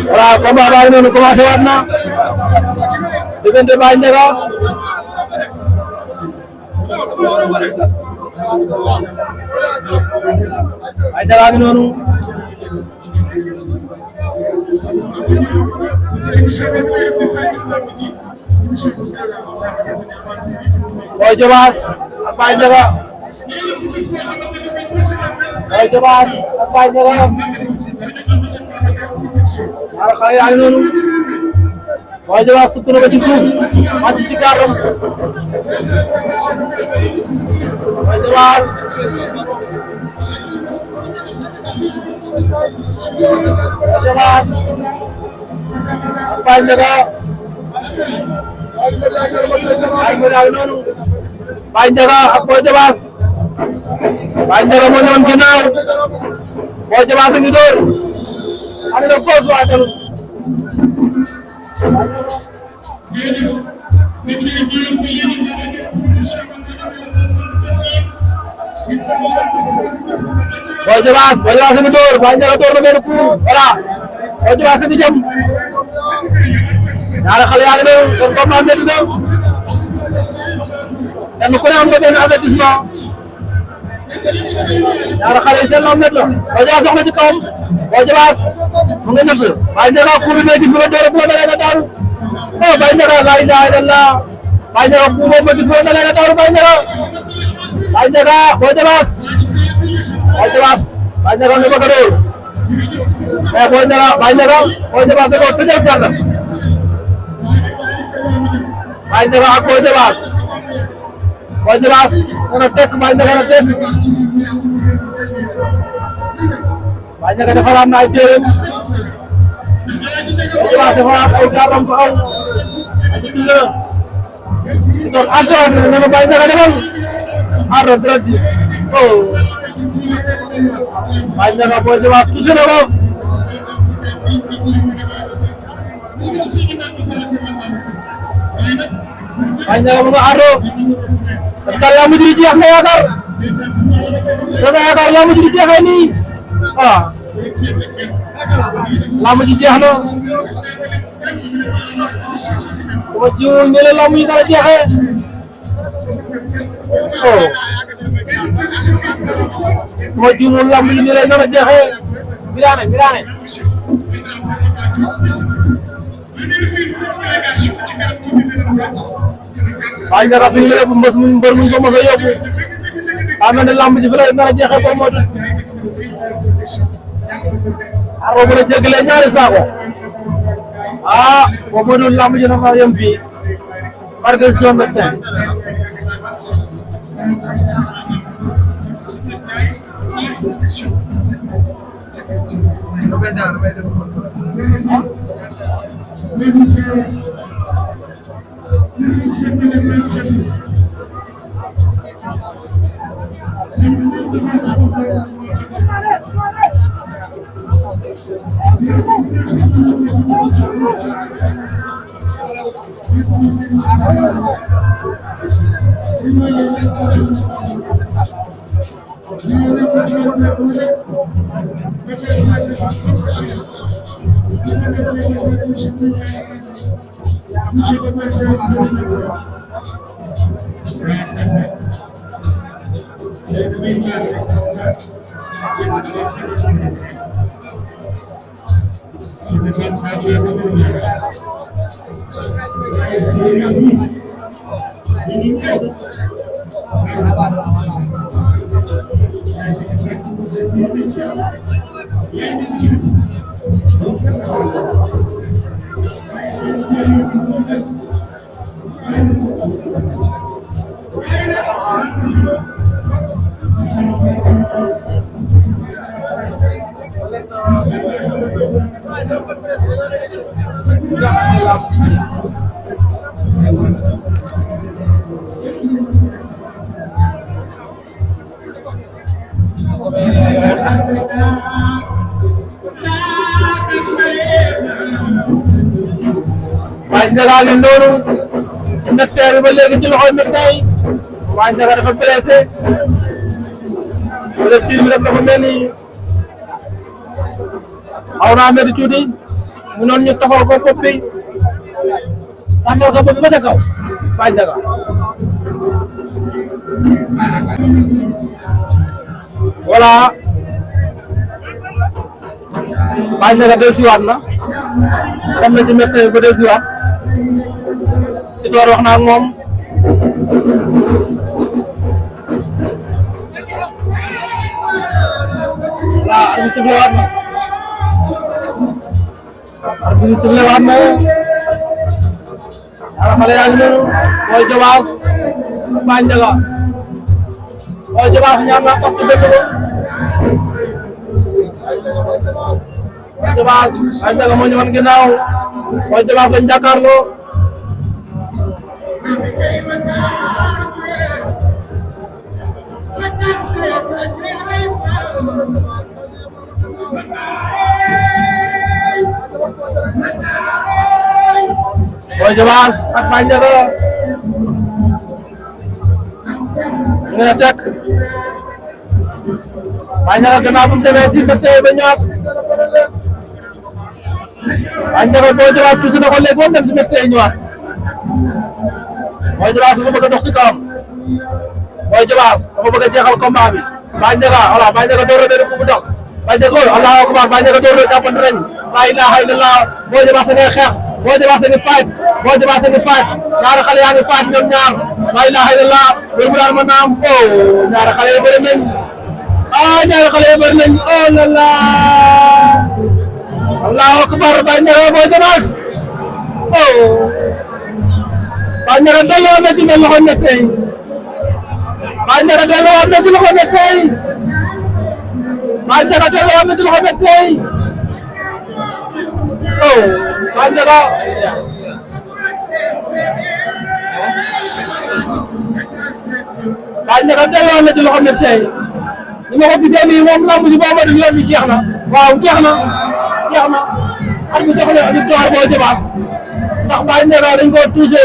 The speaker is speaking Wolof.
voilà combat baa ngi noonu commencé waat na diggante Baye Ndiaga ngi noonu Boy Diobass ak Baye Ndiaga Boy Diobass ak Baye Ndiaga ñaari xale yaa ngi noonu Boy Diobass sukk na ko ci suuf wàcc ci kàrdam Boy Diobass ak Baye Ndiaga ay mo daal noonu Baye Ndiaga ak Boy Diobass Baye Ndiaga moo ñëwoon ginnaaw Boy Diobass a ngi door ane na poos waa tamit Boy Diobass a ngi door Baye Ndiaga door na benn coup voilà Boy Diobass a ngi jëm ñaari xale yaa ngi doon seen combat métti na kenn ku ne am nga benn avertissement ñaari xale yi seen lam métti la Boy Diobass soxla ci kawam Boy Diobass mu ngi nëbb Baye Ndiaga coup bi may gis bu la door bu la dalee nga daanu oh Baye Ndiaga la ilaha illallah Baye Ndiaga coup boobu ma gis bu la dalee nga daanu Baye Ndiaga Boy Diobass Baye Diobass nga bëgg a door mais Boy Diobass da ko tëjal gardam Baye Ndiaga ak Boy Diobass dana tekk Baye Ndiaga na tekk Baye Ndiaga defaraat na ay téeréem Boy Diobass defaraat ay gardam ko aw ak ci la donc àndoon na ko Baye Ndiaga defal àndoon direct oh Baye Ndiaga Boy Diobass touché na ko Baye Ndiaga mu nga ardo parce que lamb ji di jeex nga yaakaar lamb ji di jeexee nii ah lamb ji jeex na sama jiw ne la lamb yi dara jeexee oh sama jiw lamb yi ne la dara jeexee Birane Baye Ndiaga fi ñu la yóbbu mbës mu mbër mu ko mos a yóbbu am na lamb ji fi la nar a jeexee ko mos arbo mën a jégalee ñaari saako ah boo mënul lamb ji na ma yem fii par décision de médecin Baye Ndiaga ngi noonu ci médecin bi ba léegi ci loxoy médecin yi Baye Ndiaga dafa blessé blessure bi dafa mel ni xaw naa métti tuuti mu noonu ñu taxal ko bopp bi taxal ko bopp bi ba ca kaw Baye Ndiaga voilà Baye Ndiaga dellusiwaat na dem na ci médecin bi ba dellusiwaat Sitor wax na ak moom voilà arbitre sifflé waat na arbitre sifflé waat na ñaari xale yaa ngi noonu Boy Diobass Baye Ndiaga Boy Diobass ñaar na ko ci dëgg ba Boy Diobass Baye Ndiaga moo ñu wan ginnaaw Boy Diobass lañ jàkkaarloo Boy Diobass ak Baye Ndiaga ñu ngi teg Baye Ndiaga gannaaw bu mu demee si médecin ba ñëwaat Baye Ndiaga Boy Diobass tuuti na ko léegi moom dem si médecin yi ñëwaat Boy Diobass dafa bëgg a dox si kawam Boy Diobass dafa bëgg a jeexal combat bi Baye Ndiaga voilà Baye Ndiaga door na benn coup bu dox Baye Ndiaga Allahu akbar Baye Ndiaga door na jàppante nañ la ilaha illallah Boy Diobass ngay xeex Boy Diobass ngi fight Boy Diobass ngi fight ñaari xale yaa ngi fight ñoom ñaar la ilaha illallah mbir mu daan mën naa am ñaari xale yi bëri nañ ñaari xale yi bëri nañ oh la la Allahu akbar Baye Ndiaga Boy Diobass Baye Ndiaga delloo na ci loxo médecin yi Baye Ndiaga delloo na ci loxo médecin yi Baye Ndiaga delloo na ci loxo médecin yi Baye Ndiaga Baye Ndiaga delloo na ci loxo médecin yi ni ma ko gisee nii moom lamb ji boobu yoon bi jeex na waaw jeex na at bi jox na victoire Boy Diobass ndax Baye Ndiaga dañ koo touché